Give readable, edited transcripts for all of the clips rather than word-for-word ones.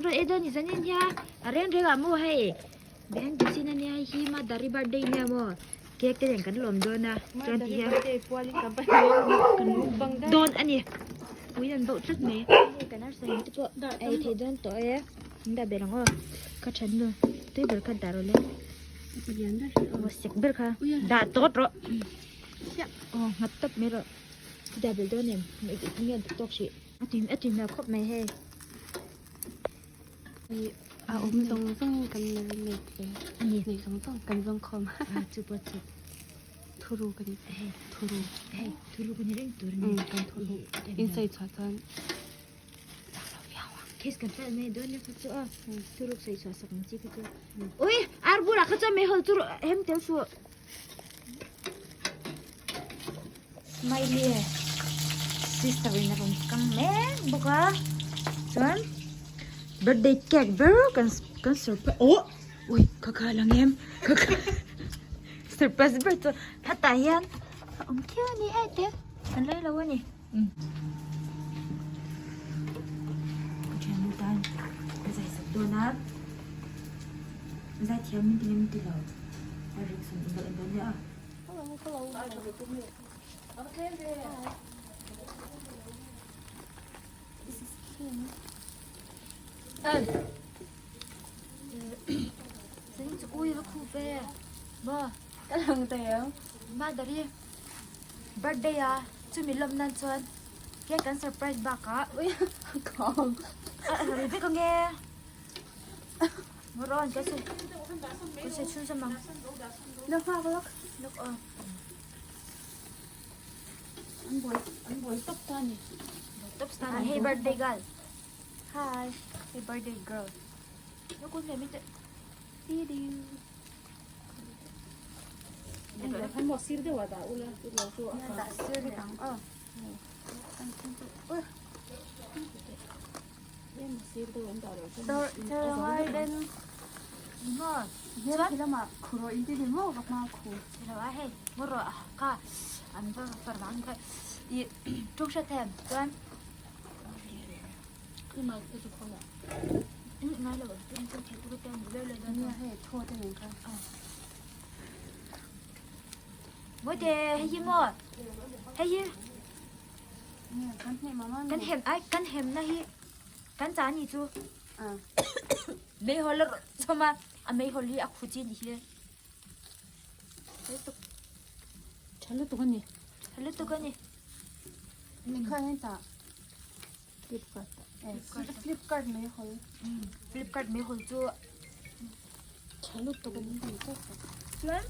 kan rawn ei dawn ni zanin hian a reng reng ah maw hei behind the scene ania hei hi madari birthday ania maw cake te nen kan lawm dawn a chuan ti hian dawn a ni ui an bauh tlat mai hei kan arsa hi te pawh a ei thei dawn tawh e an dah belh ang aw ka then nu tui ber kha dah rawh le aw sek ber kha dah tawt rawh aw nghat tawp mai rawh i dah belh dawn em enge an tawk hrih a tui a tui hmel khawp mai hei. A awm zawng zawngin kan marinate ve a ni nei zawng zawng kan zawng khawm a chu pawh chu thuru ka ni hei thuru hei thuru ka ni reng tur a ni kan thuru insai chhuah chuan case kan file mai dawn nia kha chu a thuruk sawi chhuah sak ang chi kha chu ui ar bulah kha chuan meihawl chu hem tel suh Smiley sister in a rawn kang mek bawk a chuan birthday cake ber kan kan surprise oh ui kha kha lang em kha kha surprise ber chu hetah hian a awm khiau a ni hei te kan rei lo a ni ka thiannu tan ka zai sak dawn a zaithiam min ti nge min ti lo a reaction in lo en dawn nia. Birthday a chumi lawm nan chuan cake kan surprise bakah a rawn vek ange rawn ka sawi ka sawi chhun sam ang lawk aw top star ni hey birthday girl hi hey birthday girl Mawite hei hi maw hei hi kan hem ai kan hemna hi kan cha ni chu meihawl a rawn chawm a a meihawl hi a khu chi ni hi tha lutuk a ni tha lutuk a ni Flipkart Flipkart mai hawl Flipkart mai hawl chu tha lutuk an ni tawp chuan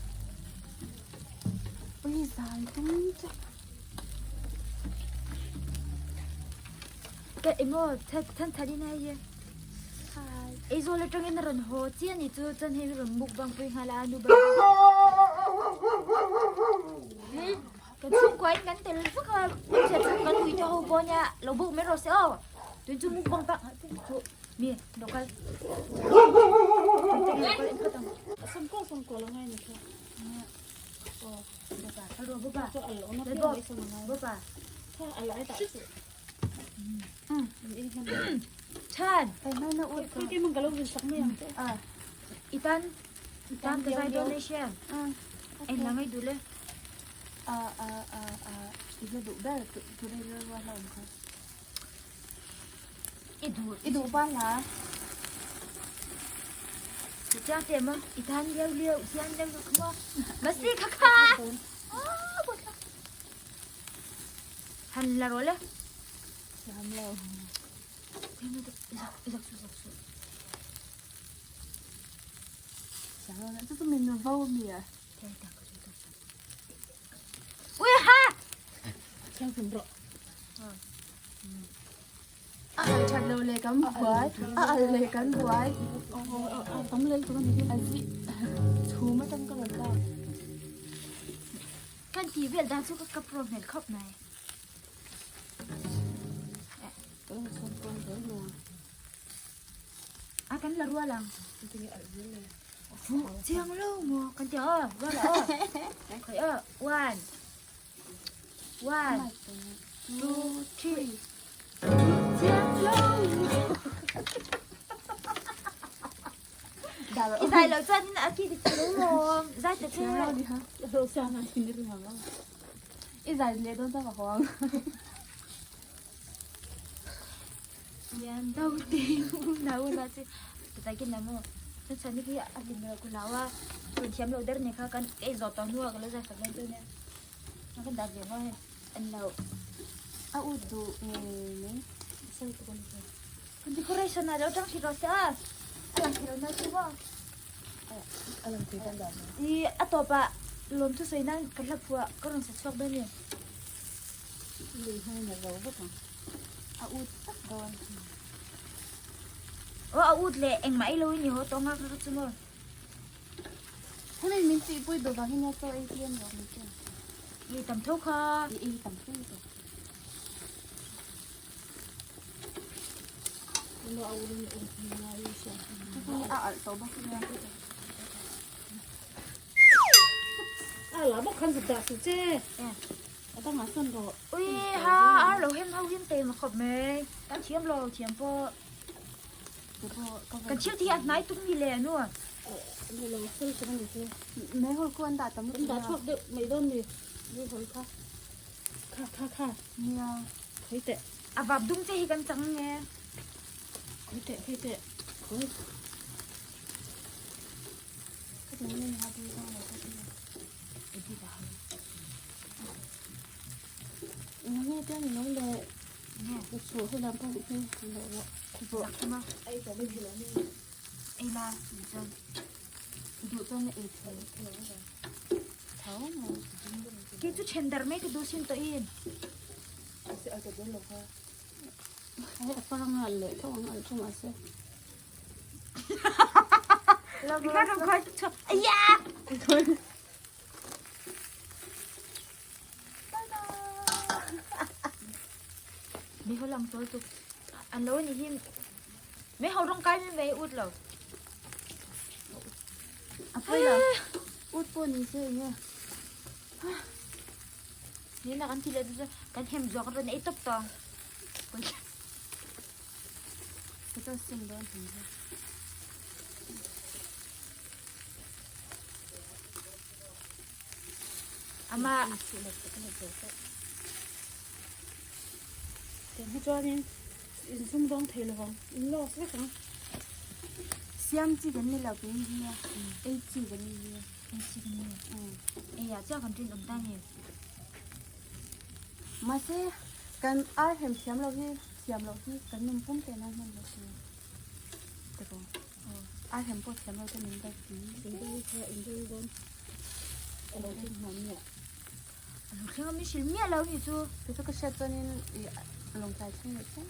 ui zai tum che ka emaw than tharin a hei Aizawl atangin a rawn haw chiah a ni chu chuan hei rawn mukbang pui nghal a nu bang Kan chhungkua in kan tel vak a, hmeichhe chhung kan ui te ho pawh nia lo buk mai rawh se aw. Tun chu mukbang tak chu mi lo kal. Sawmkaw sawmkaw lo ngai ni kha. Aw bapa ro bapa. Bapa. Kha ala ai ta chu. Chan. Ai na na ur ka. Ke mang ka lo vin sak mai ang che. A. Itan itan ka zai dawn nei sia. Eng la ngai duh le. A a a a i hla duh ber tu rei rei rual hla awm kha. I duh i duh pa hla. Chu chiang te maw i tan liau liau hian liau liau kha maw. Masi kha kha. Han la rawh le. Thiam lo. Zak su zak su. Thiam lo chu chu min vo mi a. Ui ha! Thiam hrim rawh. A al that lo le kan buai. A al le kan buai. Tam lel tu ni a zi chhum atang ka rawn lak. Kan ti vel dan chu ka ka pro hmel khawp mai. A kan la rual ang. Fu chiang lo maw kan ti a rual a aw. Khoi a one one two three. Chiang lo. I zai lo chuan in a ki dik lo lawm. Zai ta che. I zai leh dawn chuan ka haw ang. Lian do te na u na che. Ta kin na mo. Chan chan ni khi a hlim lo ku lau a. Tun thiam lo der ne kha kan ei zawh tawh hnuah ka lo zai sak dawn chu nia. A kan dah ve maw hei. An lo. A ut duh ngei mai. Sawi tuk a ni chu. Kan decoration ah lo tang thei rawh se a. A lang thei lo na chu maw. A lang thei kan dah mai. I a tawpah lawm thu sawi nan ka hla phuah ka rawn sa chhuak dawn ni. Lui hmai na zo vek ang. A ut tak dawn. Aw a ut leh engmah ei lo in i haw tawh nga kha chu maw. Hemi min tih pui duh vang hi nia chaw ei tlem rawh min ti. I tam tho kha. I ei tam tho tawh. A alh tawh bawk sia. A la bawk khan zuk dah suh che. A dangah sawn rawh. Ui ha ar lo hem ho hian tei ma khawp mai. Kan thiam lo thiam pawh. Kan thil tih a hnai tum mi le anu. Ni lo fel tur ani chu. Mei hol khu an dah tam An dah chhuak deuh mai dawn ni. Mei hol kha. Kha kha kha. Nia. Khawi teh. A vap dum che hi kan chang nge. Khawi teh khawi teh. Khawi. Ka ti ni ha tu ta lo ka ti. Nge te ni lo le. Nge chu he lam pawh hi lo lo. Zak thuma. Ei ta ni lo ni. Ei la ni chuan. Duh chuan ei thei. Thau mai. Ki chu then dar mai ka duh sin tawh in. Se a ta don lo kha. Ai a parang al leh tho ang al chu mahse. Ka ro khoi chu. Aya. Mi ho lang chawl tuk. An lo ni hin. Mi ho rong kai mi mei ut lo. A poi lo. Ut pawh ni se enge. Ni na kan ti le chu kan hem zawk ron ei top tawng. Ka chuan sim dawn thei hi. Ama Tiang hi chuanin in sum dawng thei lo vang in loss vek ang. Siam chi kan ni lo kein hi a ei chi kan ni hi. Ei chi kan ni. Ei ah chiah kan rinawm ta ni. Mahse kan ar hem thiam lo hi thiam loh hi kan nun pum teh nan hman lo si. Tiraw. A hem pawh thiam lo te min deuh ti. Lo thleng a min hrilh miah lo ni chu. Chu chu ka hriat chuanin i lawngtlai thleng leh chiam.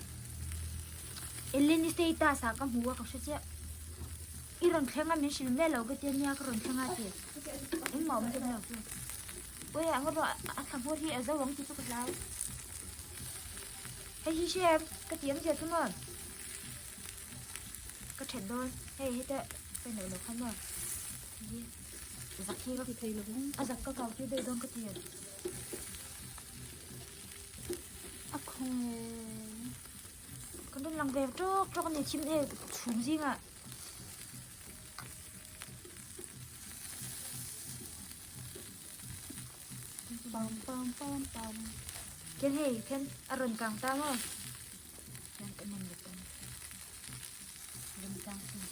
Ellen i status ah ka hmu a ka hre chiah. I rawn thleng a min hrilh miah lo ka tia nia ka rawn thleng a ti. Engmah awm tum lo chu. Ui a ngaw a thla hmawr hi a zo ang tih chu ka hlau. Hei hi hre em ka ti awmzia chu maw. Ka that dawn hei heta ka neih loh kha maw hi zak hi ka a zak ka kau tir daih dawn ka ti a khawng e kan rawn lang ve tawk tawk a ni thim e chhum zingah pam pam pam pam khian hei khian a rawn kang ta maw. Hian ka nem let ang remchang sin.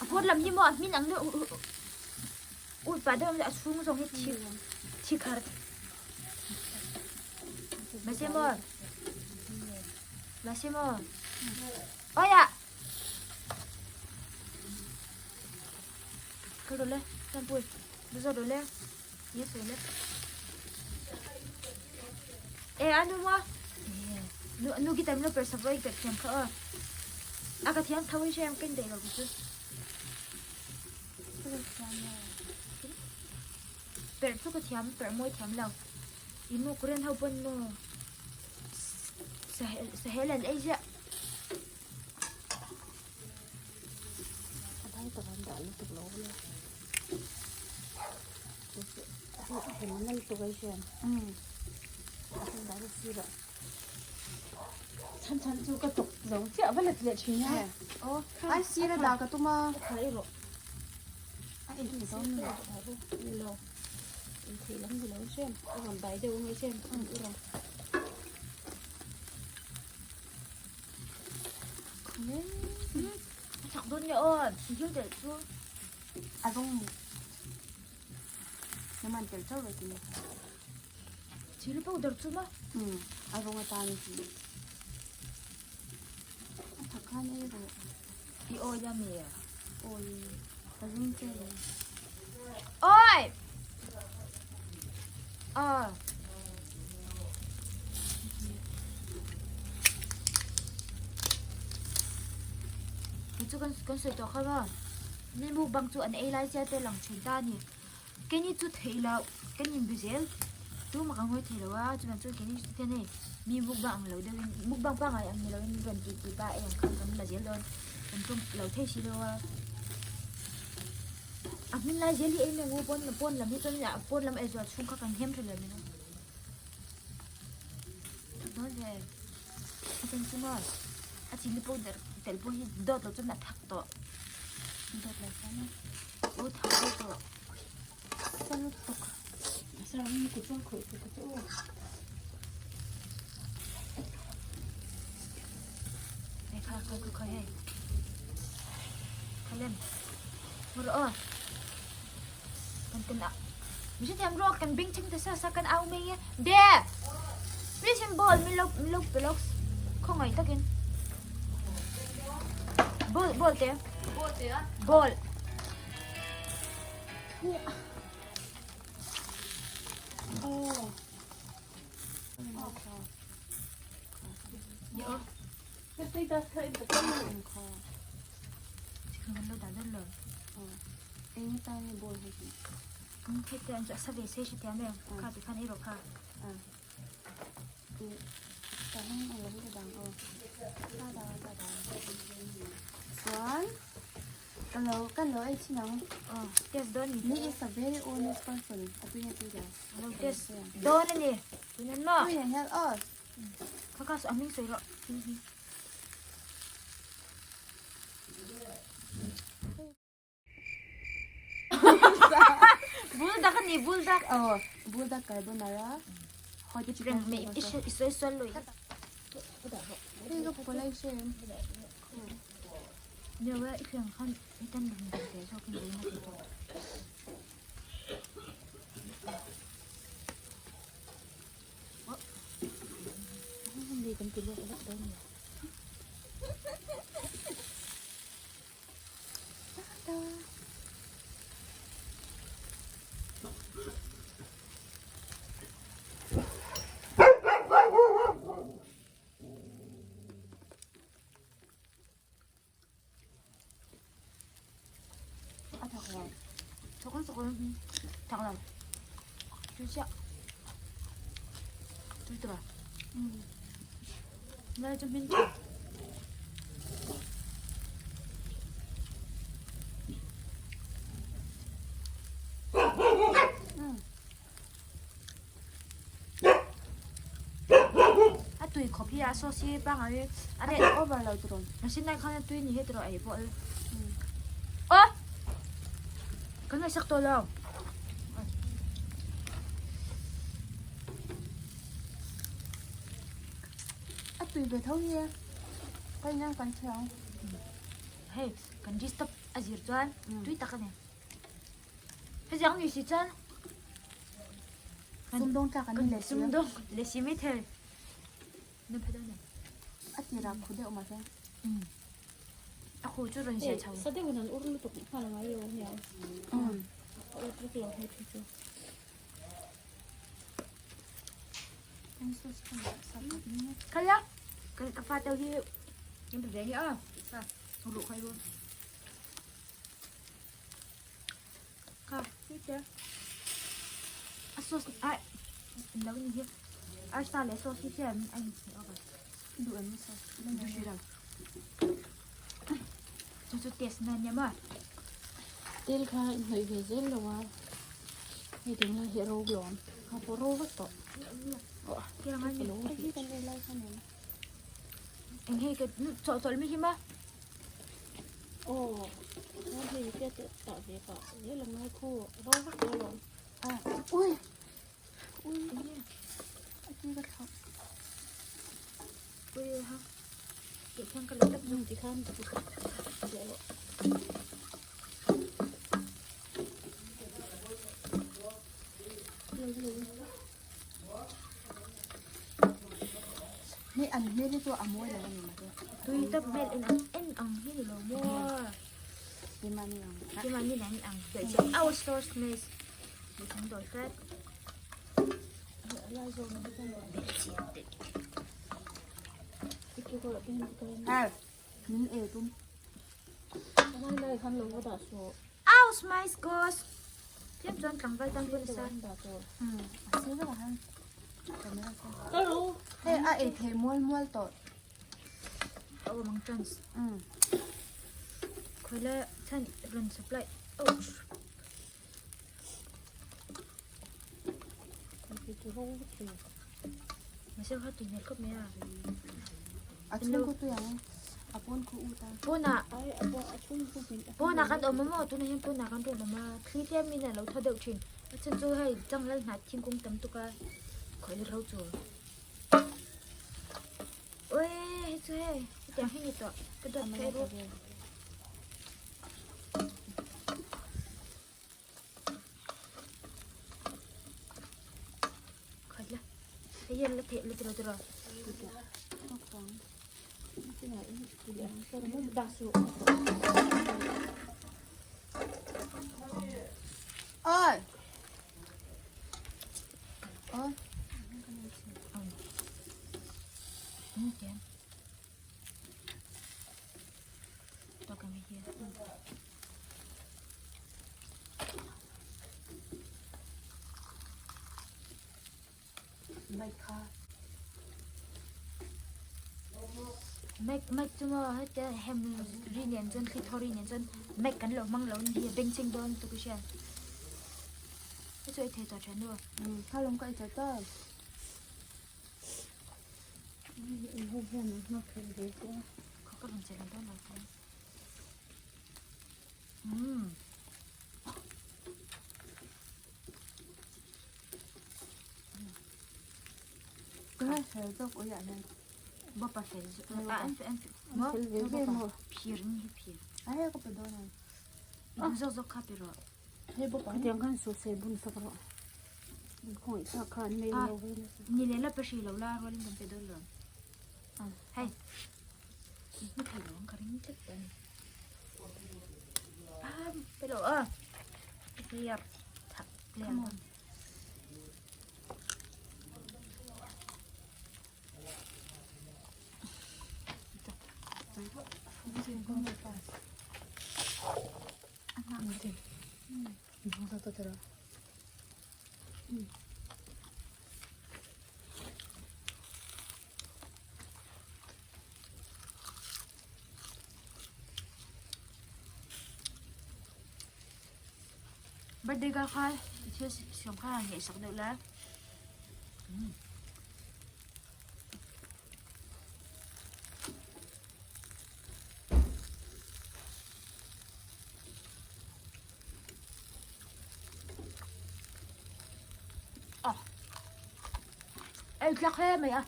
A phawt lam hi maw a hmin ang deuh ut pah deuh a chhung zawng hi thi thi khar. Mahse maw mahse maw Oi ah Kal rawh le Champui Zo rawh le Yes le. E anu mo. Nu nu kita lo per savoi ka thiam kha o. A ka thiam thawin shem ken dei lo chu. Per chu ka thiam per moi thiam lo. I mu kuren ho pon mo. Sahel an ei zia. A dai tak an dah lutuk lo le. A hem a lutuk ai hian. A hem dah na sirah. Chhan chhan chu ka chawk zo chiah va let leh thin a. Aw, ai sir a dah ka tum a. Kha i rawh. A in thei dawn lo. Ni lo. In thei lam ni lo chen. A rawn bai deuh angai chen. I rawh. A chak dawn nge aw. Thil tel chu. A rawng. Naman tel chauh lo ti ni. Chili powder chu ma. A rawng atan a ti. A thak khan ei rawh. I awi a mi? Awi. Ka ring che lo. Oi! Ah. Chu kan kan sawi tawh kha ma. Mi mukbang chu an ei lai sia te lang thin ta a ni. Keini chu theih loh kan inbe zel tumah kan ngawi thei lo a chuvang chuan keini chu tihian hei mi mukbang ang lo deuhin mukbang pangngai ang ni loin rawn tih tih pa ei ang khan kan la zel dawn kan tum lo thei si lo a a hmin lai zel hi ei mai ang u pawn pawn lam hi chuan pawn lam ei zual chhung kha kan hem tha lo mai a dawn ve a chan chu maw a chilli powder tel pawh hi dawt loh chuan a thak tawh dawt lo chuan a u thak deuh tawh sa lutuk sa mi ku chuan khawih chu ka chu hei kha kha kha kha hei kha lem mur aw kan ten a mi hrethiam ruak kan beng chheng ta sa sa kan au mai nge de please in ball min lo min lo pe lawk khawngaih takin ball ball te ball te a ball oh Chuan ka lo ka lo ei thin ang. Test dawn ni. Ni is a very honest person. A tui a tui dah. Test dawn a ni. Tunan maw? Tui a hian aw. Kha kha a hming sawi rawh. Buldak a ni buldak. Aw buldak carbonara. Hot chicken. I sawi sual lui. Hei ka pawlai hre. Nio e i hriang khan i tan rum ber te zawk in ring a ti tawh. Kan ti lawk vek dawn a ni. A thak lo. Thak ang thak ang thak lo. Tui chiah. Tui tawh a. Lai chu hmin tha. A tui khawp hi a sauce hi pangngai a reh over lo tiraw. A sin lai khan a tui ni hi tiraw ei pawh aw kan ngaihsak tawh lo. A tui ve tho hi e. Ka inang kan thiang. Hei kan disturb a zir chuan tui tak a ni. Hetiang ni si chuan sumdawng tlak an ni leh si. Sumdawng leh si mai thei. Nan phe dawn em? A tirah khu deuh mahse. A khu chu rawn zia chho. Sa deuhin an ur lutuk nghal ngai lo ania. A ur vek lo hei phei chu. Khala ka fa teu hi em pe ve nge a. Ruh khai ru. Kha te. A sauce ai lo ni hi. Arsa leh sauce hi hian a in hmeh awk a. Duh em sauce. Duh hri lo. Chu chu test na nia maw. Tel kha in hnawih ve zel lo a. Hei ding lai hi a ro lawm. A pawh ro vek tawh. Tiang a ni. Hei hi kan ei lai kha nen. Eng hei ka chawhchawlh mi hi ma. Aw, chuan hei te te tah ve pah zel ang ngai khu ro vak lo alawm. A, ui, ui, a ti ka thlauh. Ui ha, tih khian ka lo tap zawng ti khan leh rawh. Hei an hmel hi chu a mawi lo a ni mahse. Tui tak vel en ang en ang hi ni lo maw. Keimahni ang. Keimahni ang ang. Our source maze. Ni thang dawi tlat. Hei, min ei tum. Aus mais gosh. Tlem chuan tlangval tan pawh nasa. Hei a ei thei mual mual tawh. A awm ang chance. Khawila chhan rawn supply. Ouch. Mahse kha tui hmel khawp mai a. A chhung khu tui ang. A pawn khu u ta. Pawnah pawnah kan awm a maw tunah hian pawnah kan rawn awm a thli tlem in a lo thaw deuh thin. A chhan chu hei changlal hnah thingkung tam tuk a khawih ro chu. Ui hei chu hei hetiang hi ni tawh ka dawt phei bawk. Khat la. Hei hian la theh la tiraw tiraw. Oi! Oi! Mic kha. Mic mic chu maw heta hem ri nen chuan thli thaw ri nen chuan mic kan lo hmang lo ni hi a bengchheng dawn lutuk a hria. Hei chu ei thei tawh thian nu. Kha lawm ka ei tawh tawh. Khatiang khan saw se bun sak rawh. Khawngaih thlak kha an nei lo ve nasa. Ni leh la pe hri lo la rualin kan pe dawn lo. Hei. Ni thei lo ang ka ring tlat ta ni. Ah, pe lo a. Hei a thak le ang. Birthday ka kha thil siam kha han ngaihsak deuh la. Ei tlak hle mai a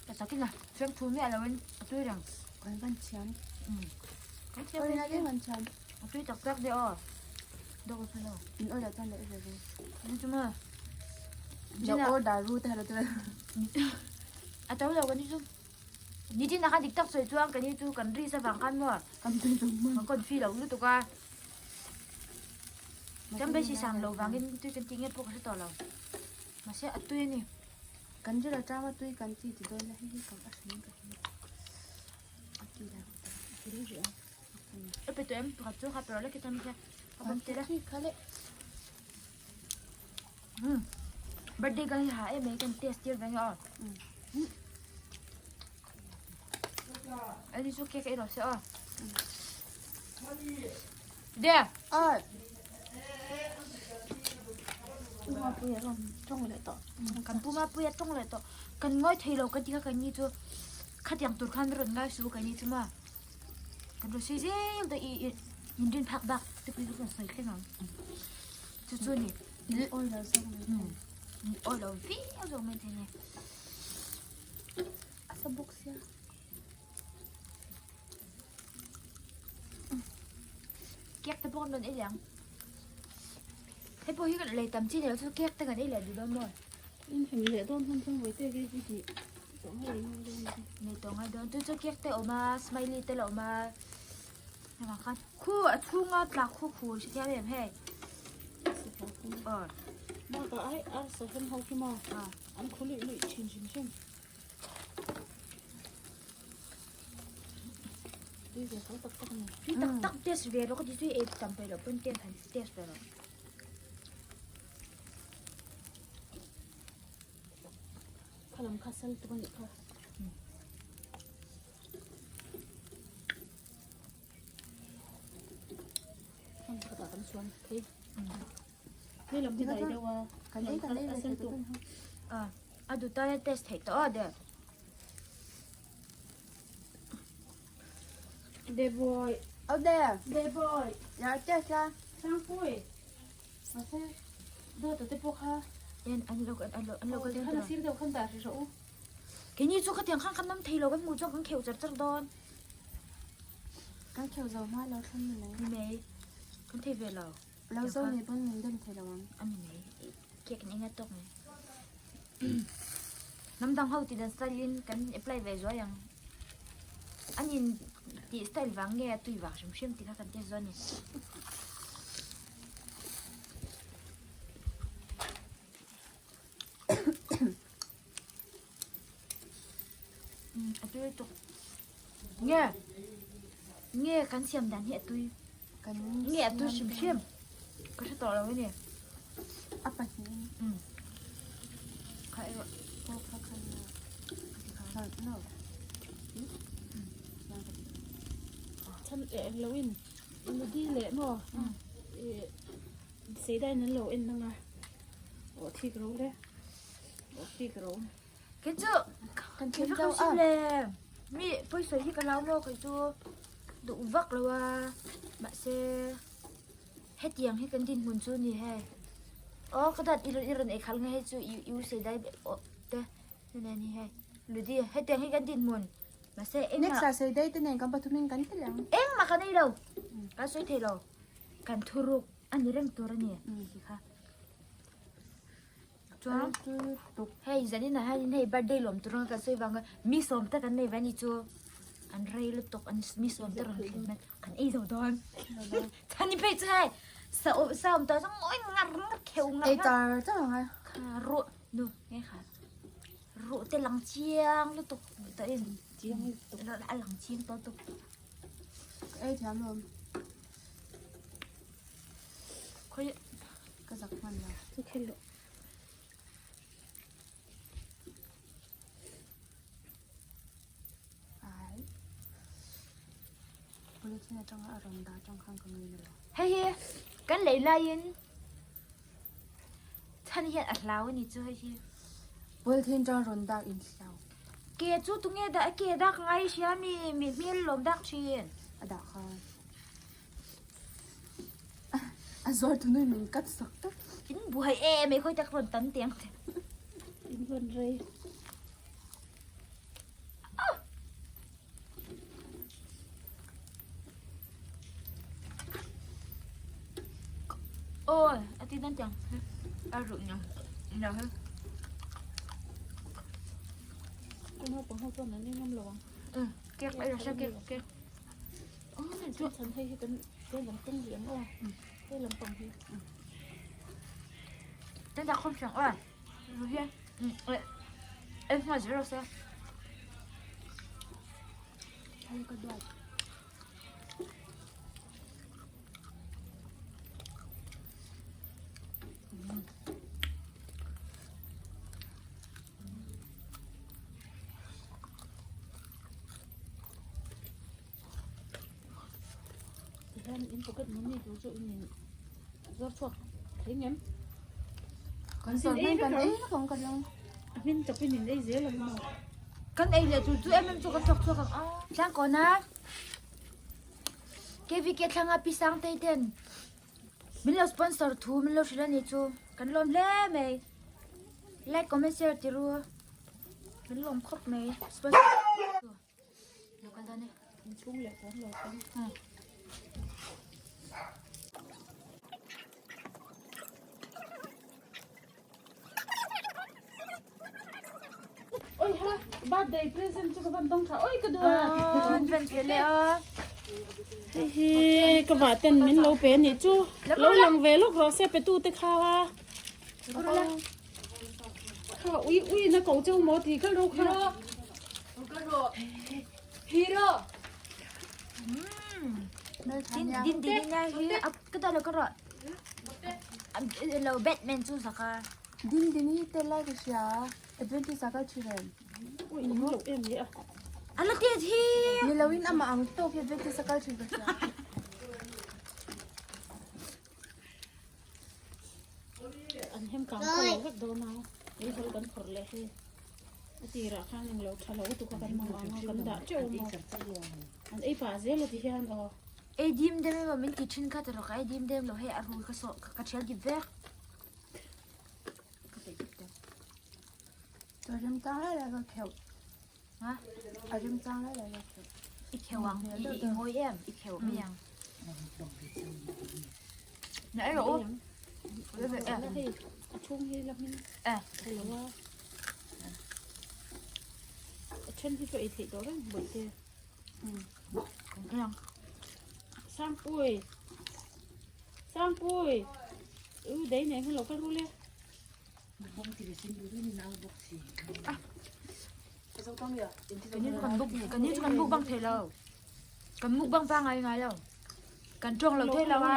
ka takin a fiamthu miah lo in a tui reng. Kan van thiam. Kan thiam Oi nage van thiam. A tui tak tak de aw. Dawk a phalo. In order chuan leh ve ve. Ni chu ma. Lo order ru te halo te. A to lo kan ni chu. Ni tin a khan dik tak sawi chuan kan ni chu kan ri sa vang khan maw. Kan tui lo ma. Kan kon fi lo lutuk a. Kan beisei sang lo vangin tui kan tih nge pawh ka hre tawh lo. Mahse a tui a ni. Kan zir a tang a tui kan ti ti dawn la hei hi ka a hring ka hria. A tui la a tui rih a. A pe tawh em pakhat chu kha pe rawh la khitan khian a bawm tel a. Kha le. Birthday girl hi ha em mai kan test tir ve nge aw. Ani chu cake ei rawh se aw. De. Oi. Kan pu Mapuia tawng leh tawh. Kan ngawi thei lo ka ti kha kan ni chu. Khatiang tur khan rawn ngai suh keini chu maw kan rawn sawi zel daih i in rin phak bak te pawh hi kan rawn sawi thleng ang chu chu a ni. Min awi lo zawk mai thei. Min awi lo viau zawk mai thei a ni. A sa bawk sia. Cake te pawh kan rawn ei leh ang. Hei pawh hi kan lei tam chi ni lo chu cake te kan ei leh duh dawn maw? In hem leh dawn hman chuan vawi te ke hi tih tawh ngai ngai dawn a ni. Nei tawh ngai dawn. Chu chu cake te a awm a, smiley te la awm a. Hengah khan khu a chhunga tla khu khu hre thiam em hei. Aw. Bakah ai arsa hem ho khi maw an khu luih luih thin hrim hrim. Tui ve tho tak tak a ni. Tui tak tak test ve rawh ka ti chu ei tam peih loh pawn test han test ve rawh. Kha lam kha sal tuk a nih kha. Hmun khatah kan chuan thei. Hei lam hi dai deuh a. Kan ei kan ei ve thei tawh dawn. A duh tan a test theih tawh a de. De boy. Au de. De boy. Yar test la. Sangpui. Mahse dawt te pawh kha. En an lo an lo an lo kal Khan a sir deuh khan dah hrih rawh u. Keini chu khatiang khan kan awm thei lo kan hmuh chuan kan kheuh char char dawn. Kan kheuh zo hma lo thlen ni mai. Ni mai. Kan thei ve lo. Lo zo ni pawn min dem thei lo ang. A ni mai. Cake kan enga tawk mai. Hnam dang ho tih dan style in kan apply ve zuai ang. An in tih style vang nge a tui vang hrim hrim tih kha kan test dawn a ni. A tui lutuk. Nge nge kan siam dan hi a tui. Nge a tui hrim hrim. Ka hre tawh lo a ni. A pahnih. Kha erawh. Aw kha kha ni. Kha no. Chhan eng lo in Ludi leh maw sei dain an lo en ang a aw thik ro le aw thik ro. Kei chu kan thil deuh a le mi pawisa hi ka lau maw kei chu duh vak lo a mahse hetiang hi kan dinhmun chu ni hei aw ka dat i rawn ei khalh nge hei chu i u sei dai te ni hei ludi hetiang hi kan dinhmun. Mahse engmah. Next ah sei dei te nen kan pathum in kan ti leh ang. Engmah kan ei lo. Kan sawi thei lo. Kan thuruk a ni reng tur a ni tih kha. Chuan hei zanin ah hian hei birthday lawm tur anga kan sawi vang a mi sawm te kan nei ve a ni chu an rei lutuk an mi sawm te rawn thlen hmel kan ei zo dawn. Chhan i phei chu hei sa awm tawh chuan ngawi ngar ngar kheuh ngar ngar. Ei char char ang a. Kha ruah nu nge kha. Ruh te lang chiang lutuk tawh in Chiang lutuk. A lang chiang tawh lutuk. Ka ei thiam lo. Khawi ka zak hman lo. Chu khel lo. Ai. Polythene atanga a rawn dah atang khan ka nui lo. Hei hi kan lei laiin Chhan hian a hlau a ni chu hei hi. Polythene atanga rawn dak in hlau. Ke chu tunge dah ke dak ngai hria mi mi hmel lawm dak thin. A dah kha. A zuar tu nui min kat sak tak. In buai em ei khawi tak rawn tam teng. In rawn rei. Ôi, a ti dan tiang a ruh nhang nhang he. Con ho pang ho chuan an engam lo ang. Ừ, kek lại là sao kek kek. Chu chhan hei hi kan hei lam pang hi ang aw. Hei lam pang hi. Tên ta không chẳng ơi. Rồi hiên. Ừ, em không phải rồi sao? Hei ka duat. Tihian in pocket money tur chu in in zawr chhuak thei ngem. Kan zawr hmel kan ei vek ang ka ring. A hmin chawp in in ei zel ang maw. Kan ei leh tur chu em em chu kan thawk chhuak ang a. Tlangkawna KVK thlanga Pi Sangtei ten min lo sponsor thu min lo hrilh a ni chu kan lawm hle mai. Like comment share ti ru kan lawm khawp mai sponsor tu lo kal dawn e. Inchhung leh pawn lo kal. Oi ha birthday present chu ka van dawng tha oi ka duh a. An van fel e a. Hei hi ka vah ten min lo pe nih chu. Lo lang ve lawk rawh se pe tu te kha a. Kha ui ui na ko cheu maw ti kal ro kha. Hero. Din din din na hi ka da lo ka ro. Lo Batman chu saka. Din din hi tel lai ka hria Adventist ah kal thin em? Ui in lo em hi a. Ala ti thi. Ni lo in amah ang tawk hi Adventist a kal thin ka hria. An hem kang kha lo vek dawn a. Ui hol kan phawrh leh hi. A tirah khan eng lo tha lo tu kha kan mang ang a kan dah teuh a maw. An ei pah zel a ti hian aw. Ei dim dem emaw min ti thin kha ti rawh ka ei dim dem lo hei a rul ka sawh ka thial dip vek. Ka peih dip dep. A rem chang lai lai ka kheuh. Ha? A rem chang lai lai ka kheuh. I kheuh ang i ngawi em i kheuh mai ang. Na ei rawh u. Hei a chhung hi la hming. Eh. Lo a. A then hi chu ei theih tawh reng bawihte. Sangpui Sangpui u dei nei khan lo kal rul e. Kan ni chu kan mukbang thei lo. Kan mukbang pa ngai ngai lo. Kan tawng lo thei lo a.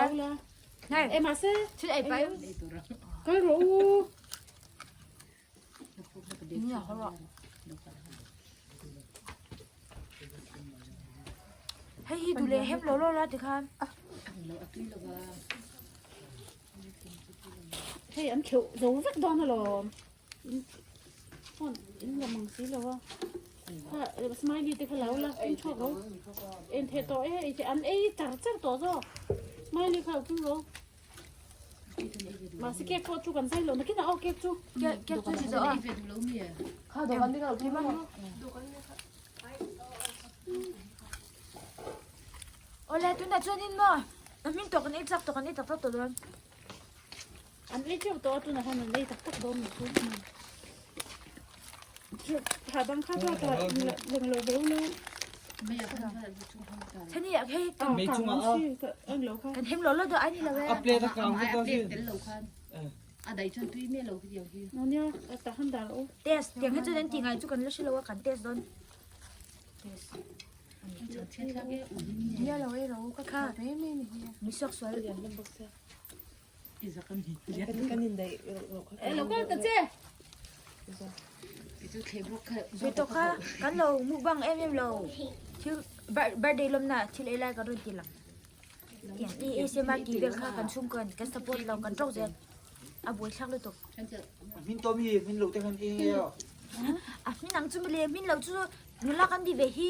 Này. E mahse Thil ei pai. Kal rawh u. Hei hi tu leh hem lo lo la tikhan. Hei an kheuh zo vek dawn alawm. Phone in la mang si lo a. Kha smiley te kha lo la in chhuak ro. En the tawh e an ei char char tawh zawk. Smiley kha lo tum ro. Mahse cake pawh chu kan zai lo nakinah aw cake chu. Cake chu chi zawh a. Kha dawhkan te kha lo tum a. Awle tunah chuanin maw a hming tawh kan ei chak tawh kan ei tak tak tawh dawn. An ei teuh tawh a tunah hian an ei tak tak dawn nih chu. Thla dang kha chu a leng lo ve lo. Thani ah hei kan hem lo lo do ai ni lo e. A plate a kang ko si. A dai chuan tui me lo khi diau hi. No nia ta han dar o. Test tiang hi chu an ti ngai chu kan la hre lo a kan test dawn. Test. Nia lo e ro ka kha me me ni hi. Mi suak sual. E lo kal ta che. Ve to kha kan lo mukbang em em lo. Thil birthday lawm na thil ei lai kan rawn ti lang. Tiang i ASMR tih vel kha kan chhung kan kan support lo kan tawk zel. A buai thlak lutuk. Min to mi min lo te khan e nge. A min ang chu mile min lo chu nula kan di ve hi.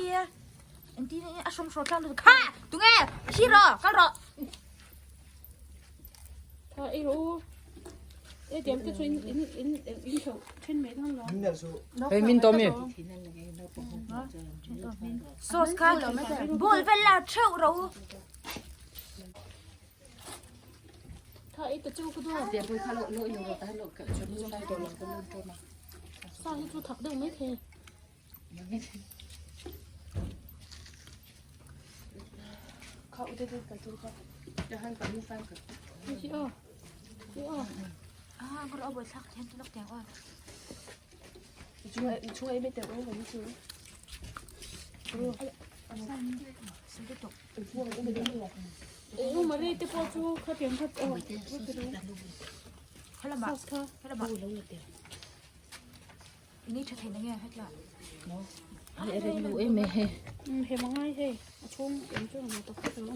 Engtin a hrawm hraw thlak lutuk. Kha tunge hero kal rawh. Tha ei rawh u. E tiang te chu in in in in theuh then mai dawn lo. Hei min to mi. Sauce kha bowl vel la theuh rawh u. Tha ei ta cheu ka duh. Sa hi chu thak deuh mai thei. Kha u te te ka tur kha. Hi aw. Hi aw. Ah, ka ro buai thlak thiam lok tiang aw. Chung ei me te o ni chu. U Marie te pawh chu kha tiang kha aw. Helama. Sauce kha. Helama. Ni tha thei na nge hetla. He mangai hei a chhung em chu ang tak tak lo.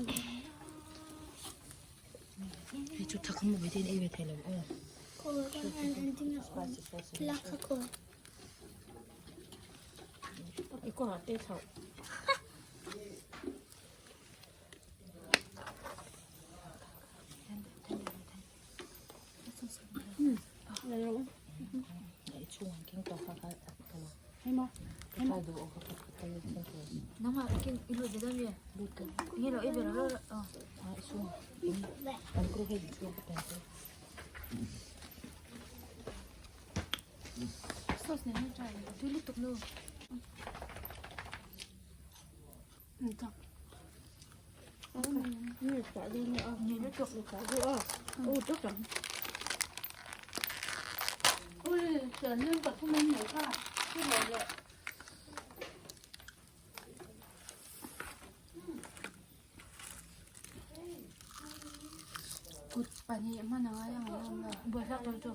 Hei chu thak mo ve tin ei ve thei lo aw. Kawrah te thlauh. Sauce nen hian try a tui lutuk nu. Kut pahnih hman a ngai ang em lo. Buaithlak dawn chu.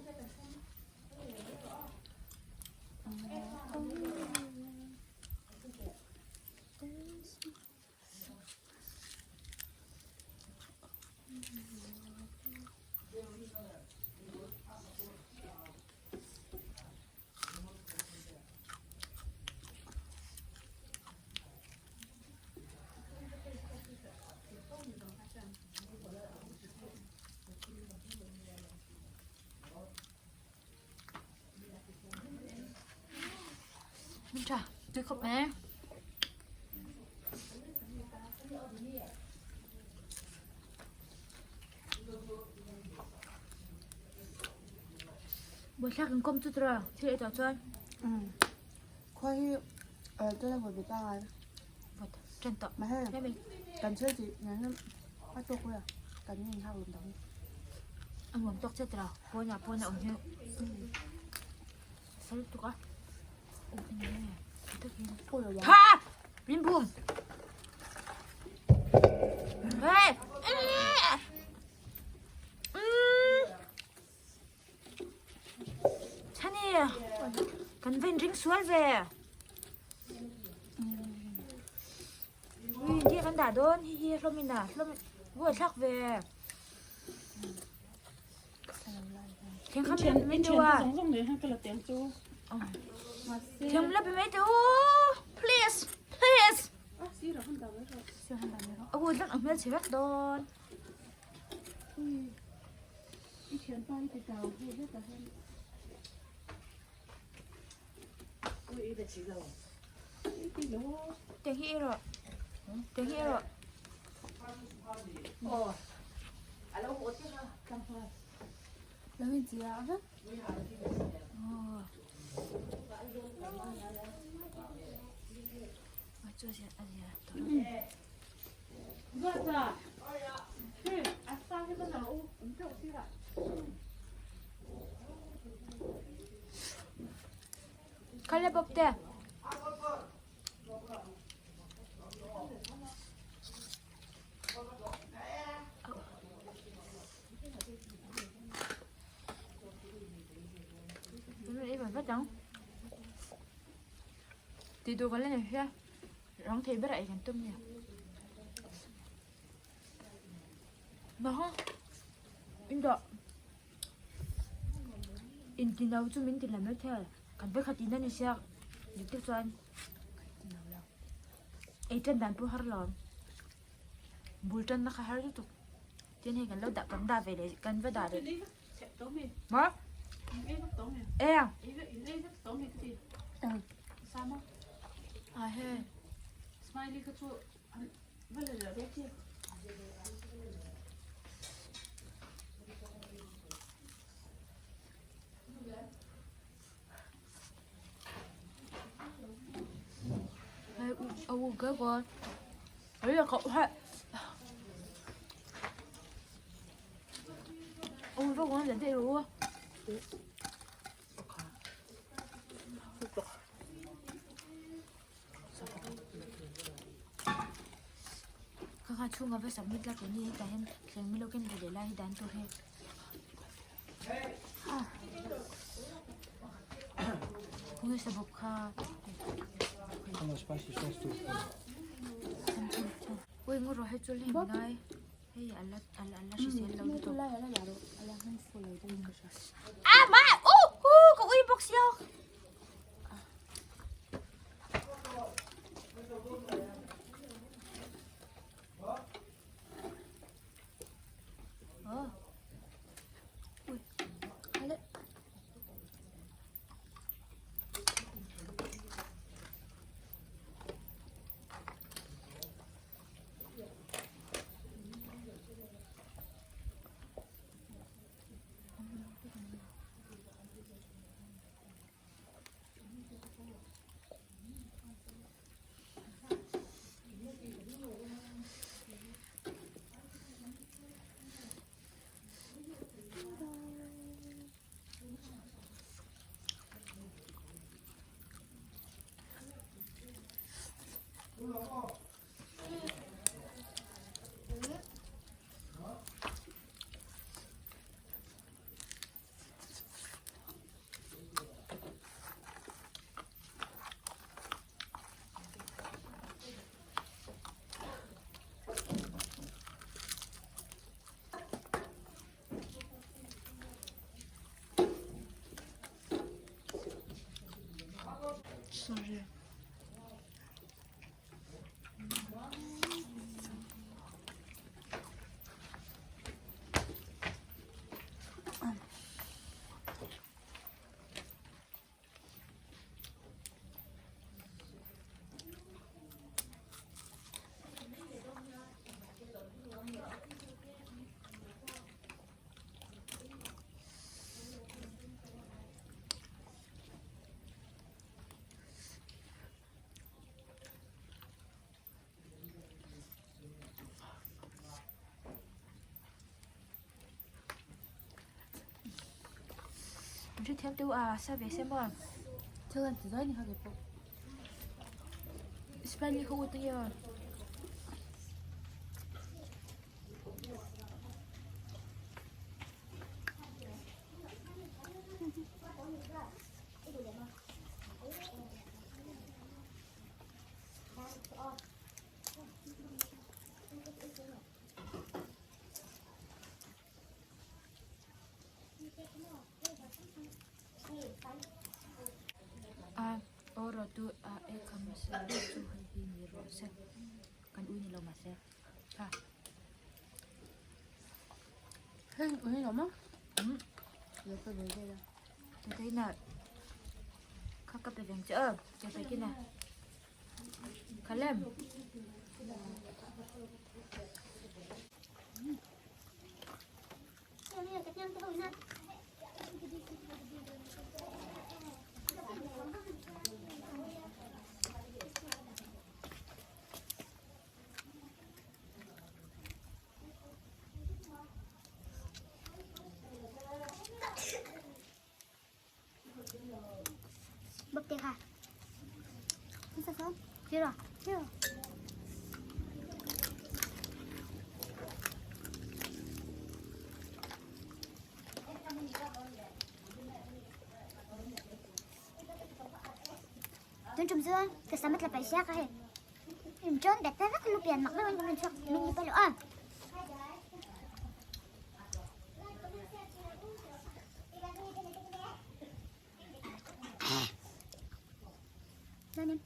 Minh trà, tôi không mẹ. Buổi sáng cần công chút rồi, chưa cho chơi. Khoi hi tôi là vừa bị ta rồi. Chân tọ. Mà hay cần chơi gì nhắn bắt tôi quên cần nhìn hao lùm đống. Anh muốn tóc chết rồi, cô nhà ông như. Sao lúc á? Ha! Bim bum. Hey! Chani, kan ven ring sual ve. Ui, đi kan da don hi hi hlomina, hlom vui thak ve. Thiang kham min tu a. Thiang la pe mai tu. Please, please. Ôi lắc ở bên chỉ bắt đòn. Tiếng hi rồi. Tiếng hi rồi. Là mình gì ạ? 칼레법대. Thì tôi có lên này ha, rong thì biết lại thành tôm nhỉ. Mà không, in đó, in tin nào chúng mình thì làm mất theo, cần phải khát tin anh xem, được tiếp cho anh. Ấy chân đàn bu har lắm, bul chân nó khá har chút, tiền hay cần lâu đã cầm đà về để cần phải đà được. Mà, ê, à he, Smiley cái chỗ, vẫn là bé kia. Ô cái con, ấy là cậu hay, ô cái con là thế rồi. Kaka chunga va submit la kuni ta hen thleng mi loken ve la hi dan tur he. Kuni sabab kha. Oi ngu ro he chul he ngai. Hei ala ala ala shi sel lo to. À ma, ô ô ko ui box yo. Sorry. Mình thêm tiêu à sao về xem mà Thưa anh chỉ nói ni ha ke po. Smiley không có tiêu. A oro tu a e kham se chu hei hi ni ro se kan ui ni lo ma se ha Hei ui lo ma. Lo pe ve la. Thế na khắc cấp về chợ cho phải kia nè Kalem Bập tiệc hả? Không sao không? Chưa rồi, chưa rồi. Tuần trùm dương, cái sao mất là phải xe cái. Mình trơn đẹp ta rất lúc biển mặc nó mình chọn mình điไปrồi. Lên em.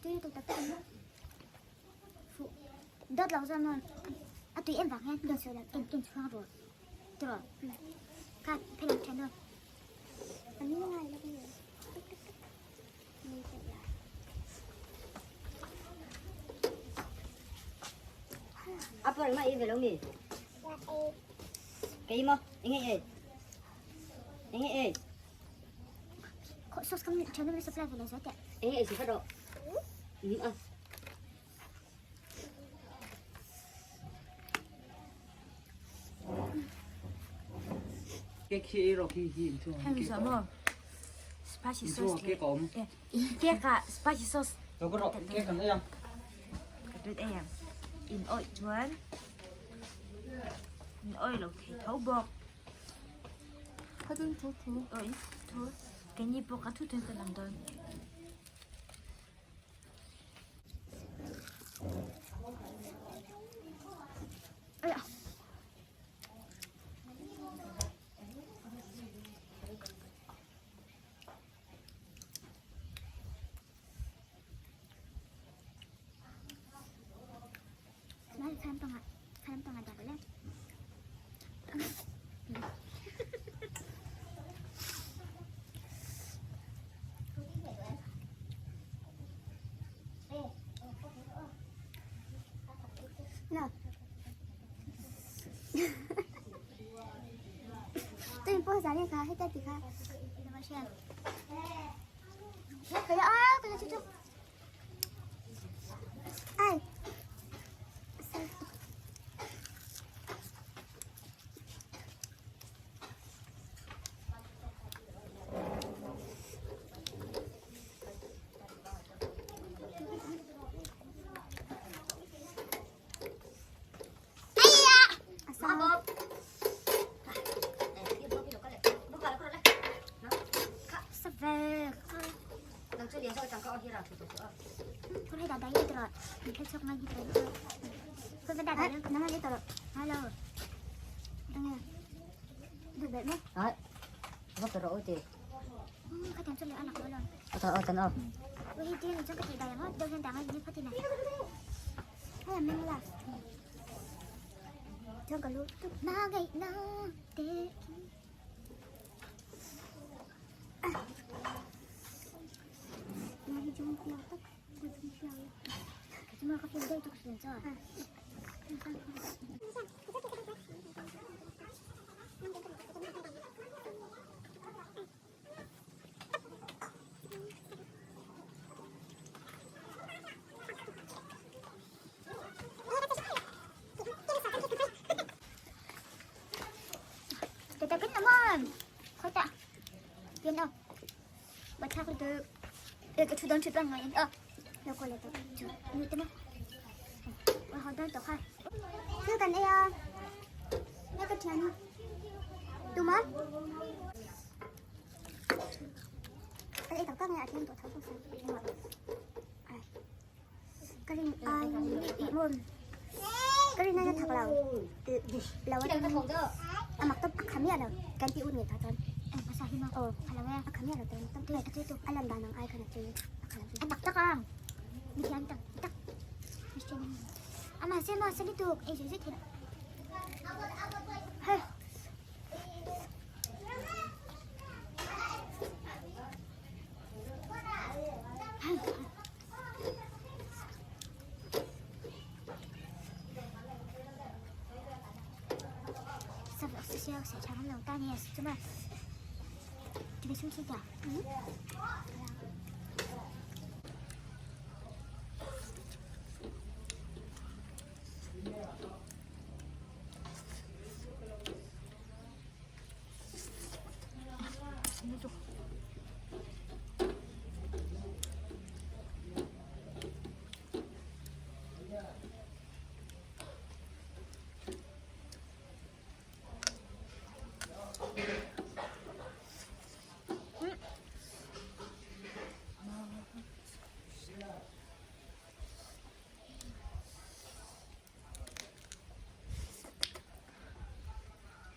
Tôi tôi tập tập phụ. Đốt lâu rồi mà. À tùy em vào nghe, đừng sợ là em em choang rồi. Rồi. Các phải làm chân rồi. Anh như này là cái gì? Apa mà yêu về đâu nhỉ? Cái gì mà? Anh nghe anh nghe Sốt không cho nó supply về là gió tệ. anh nghe chỉ phát độ. Ừ à. Cái khi rồi khi khi thu. Em sợ mà spicy Thu sauce cái cụm. Cái cả spicy sauce Rồi có rồi cái cần đấy không? Cái em in oi chuan in oi lộc thì thấu bọc Hajin thu thu. oi thu cái nhịp bọc cái thu thuê cái làm đơn. Ôi ạ. heta ti kha Ai.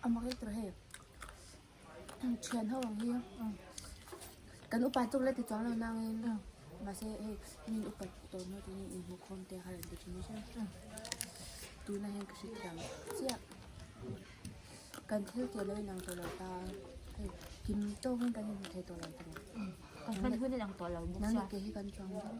Amak hi tur hei thian ho ang hi kan upa chuk la ti chuang lo nangin mahse hei min upa tawh hnu tuni inhmuh khawm te kha rawn ti thin nasa tuna hian ka hrethiam chiah kan thil tih alo inang tawh lo ta hei kim tawkin kan inhmu thei tawh lo tawh Kan hman hun inang tawh lo bawk nang sia. leh kei hi kan chuang dawn.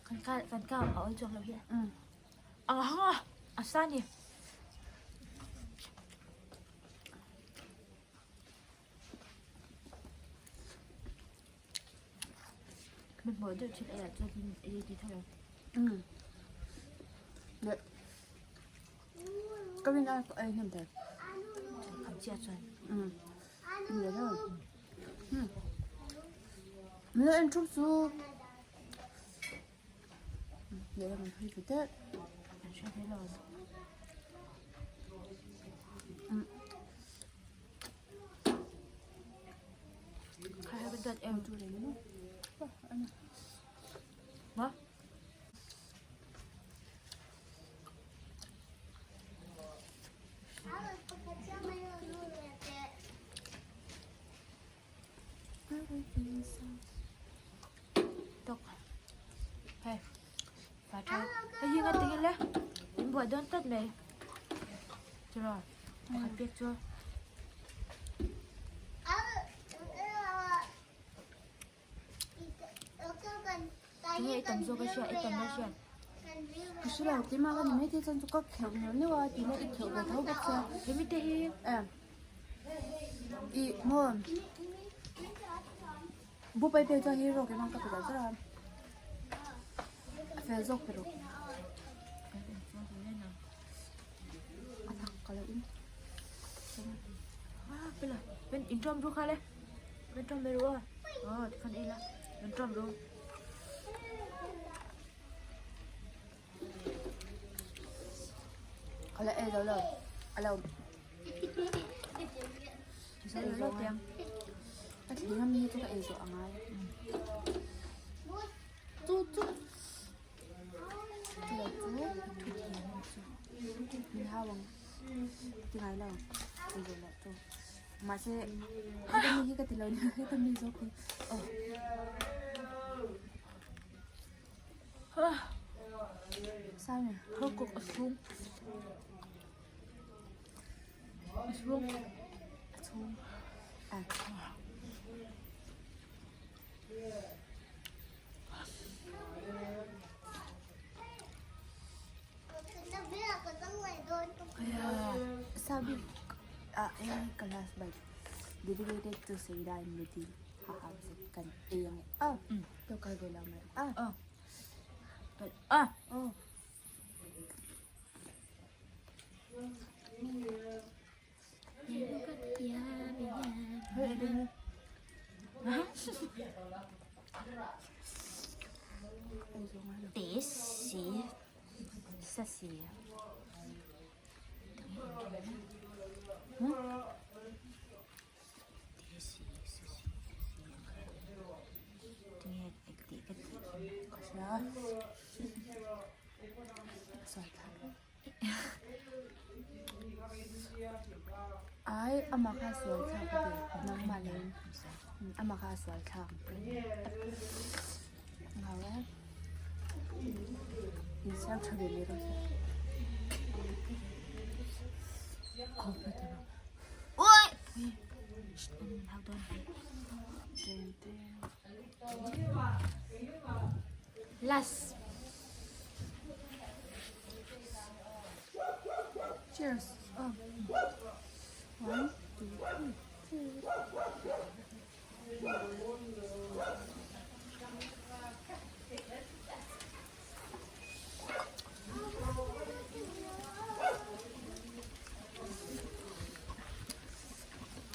Kan ka kan ka a awl chuang lo hi. Ang hang a a sa ni. Mình bỏ được chuyện ấy là cho thì đi thôi rồi. Ka rin a ei hnem thei. Kham chia chuan. Ni lo. Min lo en thup chu. Leh lam an hawi ve deuh. An hre ve lo. Khai hai kan em. What? Tok. Hei. Fa tha. Hei hi nga tingin le. In buai dawn tlat mai. Chura. Pakhat pek chu. Tunge ei tam zawk a hria, ei tam lo hria. Ka hre lo, keimah ka ni mai thei chuan chu ka kheuh neuh neuh a tihna i kheuh ve tho bawk sia. Hemi te hi. Em. I maw. Bu pai pek chuan hero keimah ka pe lo zar a. A fel zawk pe rawh. A thak ka lo in. Ah, pela. Ben in tawm ru kha le. Ben tawm ve ru a. Oh, tikhan ei la. Ben tawm ru. Ka la ei lo lo. A lo. Zo lo lo tiang. Ka thling a mi chu ka ei zawh a ngai. Chu chu. Chu lo chu. Thu thiam chu. Min hau ang. Ti ngai lo. Ei zawh loh chu. Mahse heta mi hi ka ti lo nia heta mi zawk hi. Oh. Sao nhỉ? Hơi cục ở xuống. Xuống. Xuống. À. Sabi ah eh class by dedicated to Sarah and Rudy. Ha ha kan ei ang ah. To ka ve lo mai ah. Ah. Ah. Oh. Te si sa si. Te si sa si sa si. Tinge ek ti ka ti. Ka hria. Sawi thak. Ai amah kha a sual thlak ka ti nangmah leh amah kha a sual thlak ngau e insiam tha ve mai rawh se Last. Cheers. Oh. One, two, three. Cheers.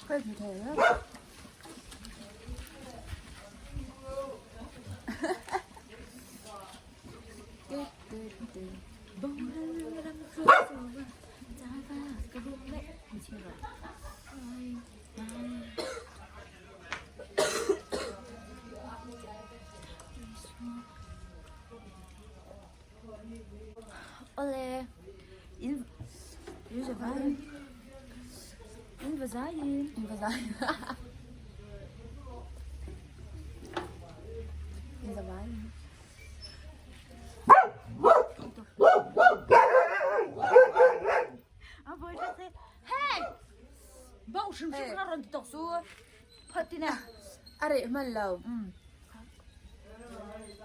Cái gì thế đó? Awle in in zavai in vazai in vazai in zavai A voi ta se hey bau hrim hrim kha ron ti tok su phat tina a reh hman lo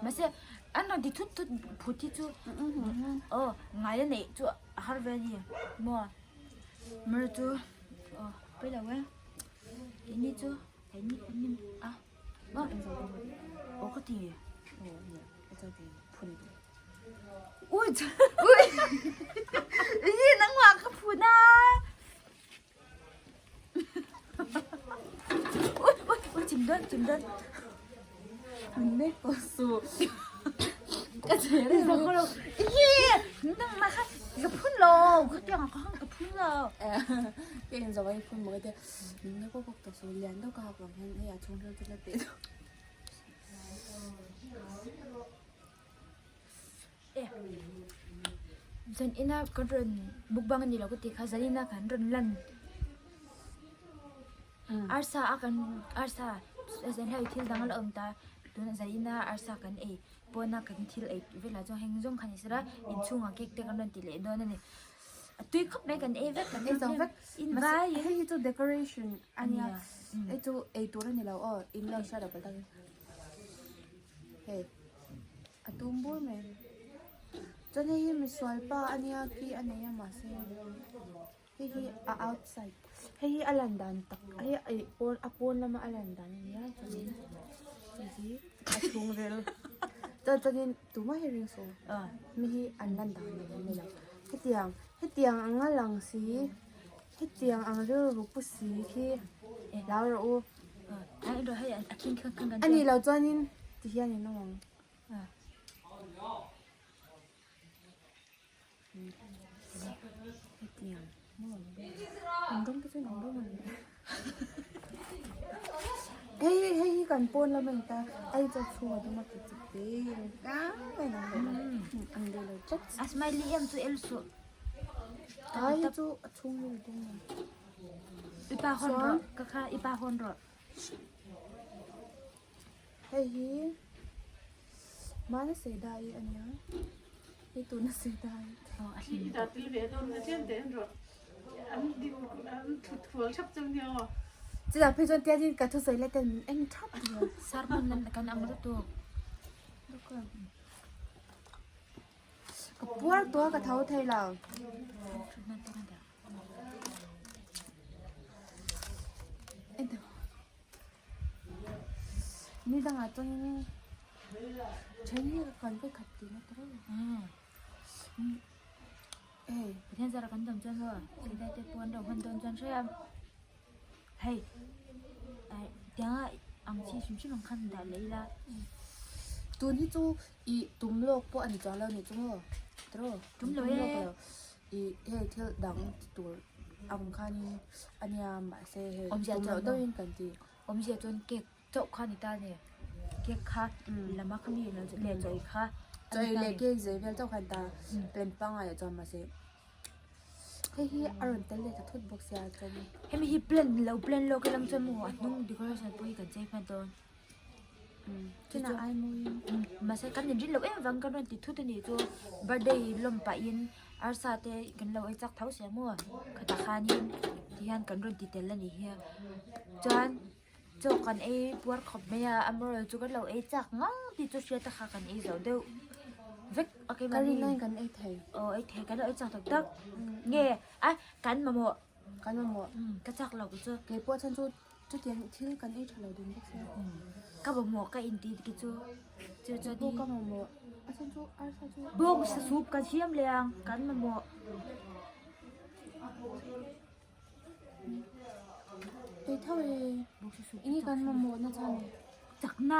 mase an ron ti thut thut phut hi chu oh ngai a neih chu a har ve ani maw mar chu oh pei lo e keini chu keini kan a maw aw ka ti Ui ui ih nangmah ka phun a ui ui ui chim dawn chim dawn ne ko su ka che re ko lo ih nangmah kha ka phun lo ka tiang ka hang ka phun lo ke in zawai phun mo te ne ko ko to su lian do ka hak wang hen hei a chung chu la te Zan ina kan rawn mukbang a ni lo ka tih kha zan ina kan rawn lan arsa a kan arsa zan hlai thil dang a la awm ta tuna zan ina arsa kan ei pawna kan thil ei velah chuan heng zawng kha ni sela inchhungah cake te kan rawn ti leh dawn a ni a tui khawp mai kan ei vek kan ei zo vek in vaiin hei hi chu decoration a nia hei chu ei tur a ni lo aw in lo hriat loh palh tak in hei. A tum bur mai. Chuan hei hi misual pa a nia khi a nei a mahse hei hi a outside hei hi a lan dan tak hei ih pawn a pawn lama a lan dan a nia chuanin hei hi a chhungril chuan chuanin tumah hi ring suh mi hi an lan dan ang an ni lo hetiang hetiang anga lang si hetiang ang rilru pu si khi hlau rawh u a nih loh chuanin tihian in awm ang. Hetiang an dawng te chu an dawng ani hei hei hi kan pawn lam a ni ta a hi chuan chhung a dum a ti chip te ang ang deuh lo tlat a smiley em chu el suh a hi chu a chhung hi a dum a i pa hawn rawh ka kha i pa hawn rawh. Hei hi hmana sei dai a nia hei tuna sei dai chutah phei chuan tiangin ka thusawi lai ten min en thap nia sermon nan kan ang lutuk ka puar tawh a ka tho thei lo. Ni dangah chuanin then hi ka kan vek khat tihna tur a ni. Hei Pathian zara kan dam chuan maw silai te pawh an lo hman dawn chuan hria hei ai tianga ang chi hrim hrim ang khan dah leh ila. Tun hi chu ih tum lawk pawh a ni chuang lo ni chu maw tiraw tum lo e. Ih hei thil dang ti tur ang khanin a nia mahse hei Awmzia tum chuan loh maw? deuhin kan ti. Awmzia chuan cake chauh kha a ni ta ni. Cake kha lama kha mi leh chaw ei kha a Chaw ni ei ta leh ni. cake zei vel chauh kha a ni ta. Plan pangngai ah chuan mahse hei hi a rawn tel leh ta thut bawk sia chuan. Hemi hi plan lo plan lawk ila chuan maw a hnung decoration pawh hi kan chei hman dawn. Chuna ai mawi Mahse kan inrin loh em vang kan rawn ti thut a nih chu birthday lawm pahin arsa te kan lo ei chak tho sia maw khatah khanin tihian kan rawn ti tel a nih hi a chuan chaw kan ei puar khawp mai a amaherawhchu chu kan lo ei chak ngang tih chu hriat a kha kan ei zo deuh vek a Ka rin aiin kan ei thei aw ei thei kan lo ei chak tak tak nge a kan mamawh kan mamawh ka chak lo chu keipawh chuan chu Chutiang thil kan ei tha lo dun bawk sia. Ka mamawh ka inti ki chu chu chu Pawh ka mamawh a chhan chu arsa chu. Bawk sa soup kan siam leh ang kan mamawh. Ei tho e. Enge kan mamawh na chhan. Chakna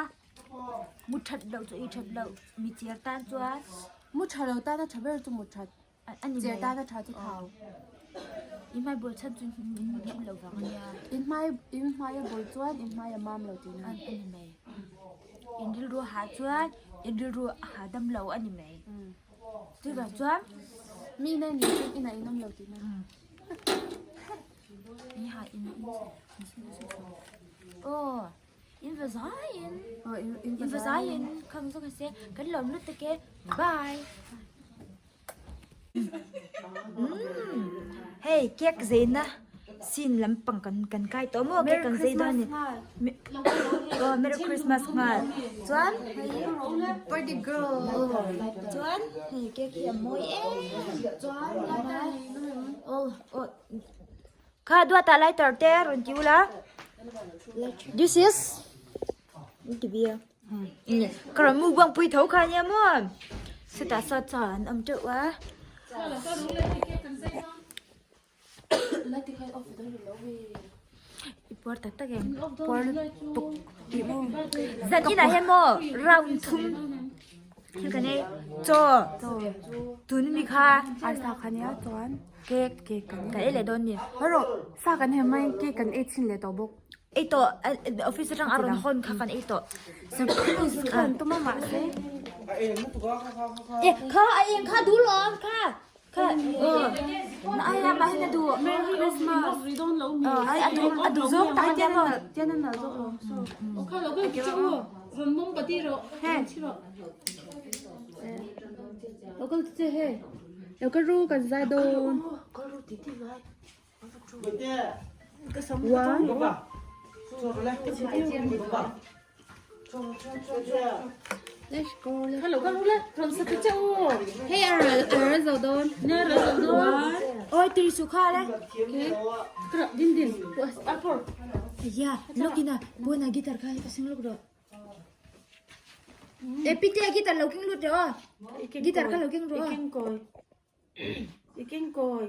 mu that loh chu ei that loh mi chiar tan chuan. Mu tha lo tan a tha ber chu mu that. Cher tan a tha chu thau. In hmai bawl chhan chu in hlim lo vang ania. In hmai in hmai a bawl chuan in hmai a mam lo tihna. An ani mai. In rilru a hah chuan in rilru a hahdam lo ani mai. Chuvang chuan mi ina in chuan inah in awm lo tihna. In hah in aw. In va zaiin in va zaiin khang zawk se kan lawm lutuk e bye. Hei cake zeina scene lampang kan kan kai tawh maw cake kan zei dawn a ni aw merry christmas nghal chuan party girl chuan hei cake hi a mawi em aw aw kha duatah lighter te rawn ti ula this is ti bia ka rawn mukbang pui tho kha nia maw chutah saw chaw an awm teuh a. I puar tak tak em puar tuk tih maw zan inah hian maw round thum thil kan ei chaw tun ami kha arsa kha nia chuan cake cake kan kan ei leh dawn ni erawh sa kan hem mai cake kan ei chhin leh tawh bawk. Ei tawh office atang a rawn hawn kha kan ei tawh surprise kha an tum a mahse e kha a eng kha duh lo ang kha kha na ai a mahse na duh Merry Christmas ai a duh a duh zawk tak ania maw tian a nalh zawk lo o kha lo kal che u rawn mawm pati rawh he lo kal che he lo ka ru kan zai dawn One. Let's go. Hello ka rule ron sa che u. Hey aral aral zo don. Na ral zo don. Oi tui su kha le. Kra din din. Apor. Ya, lokina bona guitar kha ka sing lok ro. E pite guitar lo king lut ro. Guitar kha lo king ro. Iking koi. Iking koi.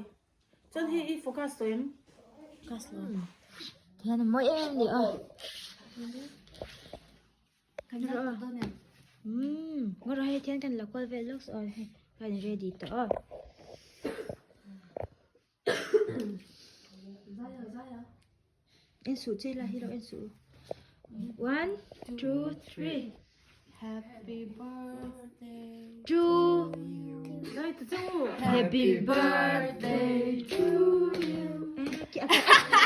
Chuan hei i focus tawh em? Focus lo. Tihian a mawi em em ni aw. Kan rawh a. Umm ngaw rawh hei tihian kan la kual vel lawk aw hei kan ready tawh aw. En suh che la hi lo en suh. 1 2 3 Happy birthday to Happy birthday to you.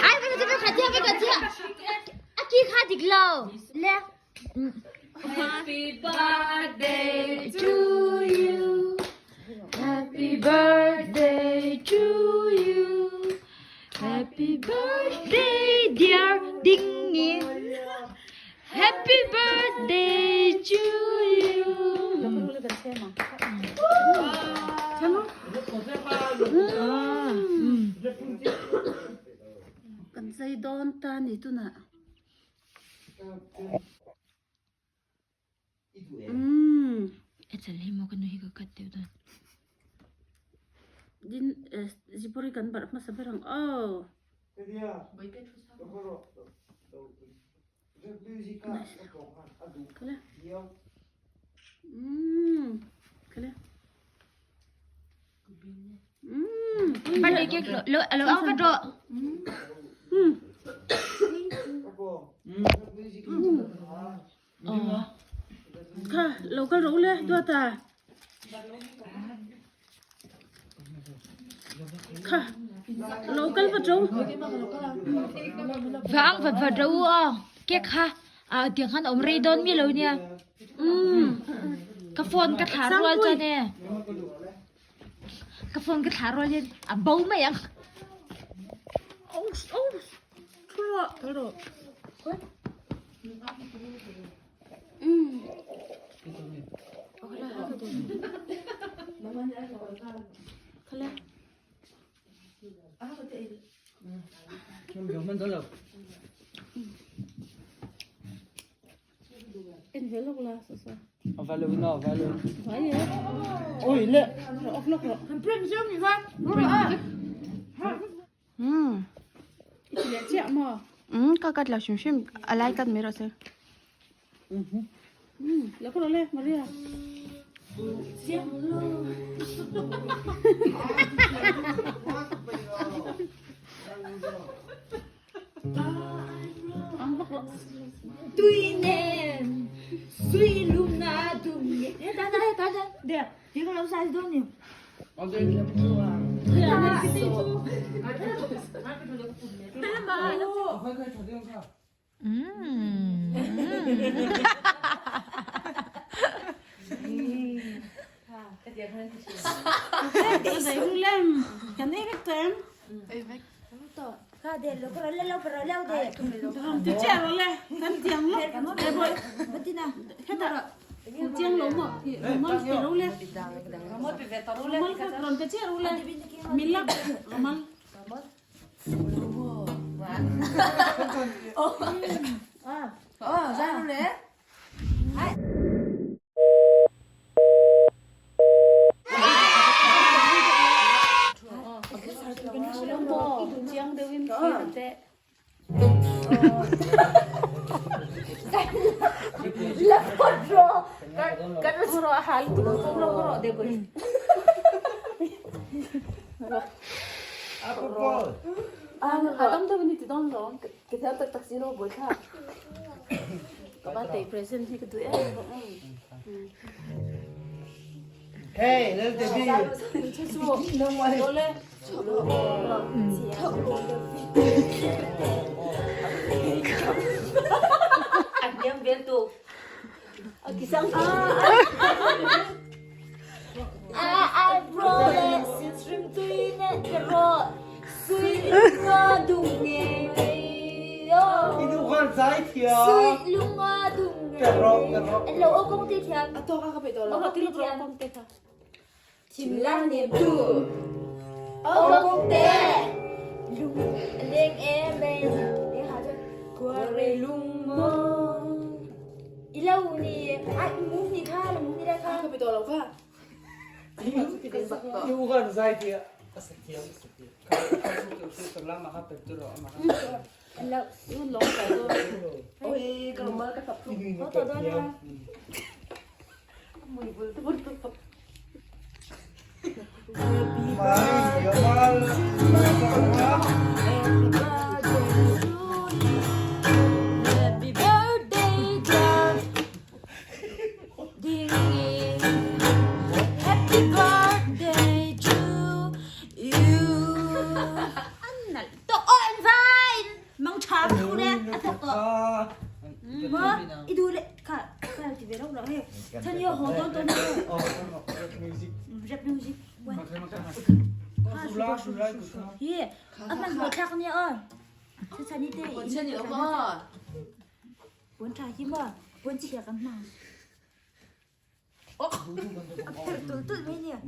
Ai cái cái cái cái cái cái a ki kha dik lo. Le. Happy birthday to you. Happy birthday to you. Happy birthday dear Ding Ni. Happy birthday to you. Kan zai dawn ta ni tunah. Umm. E chal hi maw ka nu hi ka cut deuh dawn. Din zipawr hi kan barh hmasa ber ang aw. Khala. Umm. Khala. Umm. Birthday cake lo lo lo ang vat rawh. Umm. Kha lo kal rawh le duata. Kha lo kal vat rawh. Va ang vat vat rawh u aw. Cake kha a tiang khan a awm rei dawn mi lo nia. Ka phone ka thla rual chuan e. Ka phone ka thla rual hian a bo mai ang. Oh, oh. Thu rawh. Thu rawh. Khala. En ve lawk la sa sa. A va lo na va lo. Vai e. Oi le. Off lawk rawh. Kan print zeu ni va. Hmm. I ti leh chiah maw? Ka cut lo hrim hrim a lai cut mai rawh se. Lo ka rawh le Maria. Ang vak rawh. Tui nen sui lung na dum nge. Ta ta ta ta. Để, tí ka lo sai dawn ni. Chiang lo maw rumal pe ro le rumal kha rawn pe chiah ro le milak rumal. Chiang deuhin thlir teh. Hey, Lal Devi. I duh khan zai thiam. Per rawh, per rawh. An lo aw kawng te thiam. A tawk a ka peih tawh lo. Aw kawng te thiam. Kawng te kha. Thimlang nem tu. Aw kawng te. Lung a leng em em. Khuarei lung maw. I lo ni. Ai mu ni kha la mu ni la kha. Ka peih tawh lo kha. I u khan zai tia a sa thiam a sa thiam. Happy birthday dear Dingi Happy birthday to you An nalh tawh aw an vai mang tha ka thu le a thawk tawh ma i duh le kha kha ti ve rau rau hei chan yo ho ton ton Rap music. Rap music hi a hman hmai thlak nia aw chani te Puan ni lo ma. Puan tha hi ma puan chhia kan hmang A pherh tulh tulh mai nia.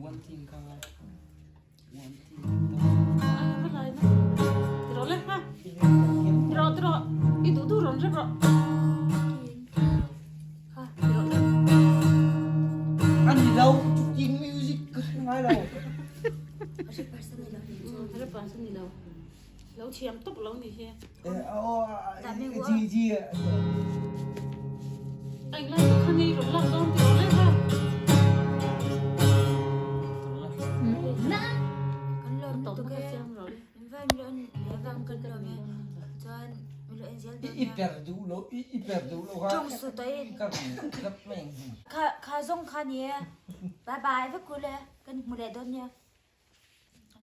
An ni lo, tin music ka hre ngai lo. Lo thiam tawp lo ni hi. Ji ji. Eng lai tak kha ngei rawn lak dawn tih rawn leh kha. Kan lawm lutuk e. Kan lawm e. Chuan min lo en zel dawn nia. I per duh lo, i per duh lo kha. Tawng su tawh in. Ka ka meng. Kha kha zawng kha ni e. Bye bye vek u le. Kan hmu leh dawn nia.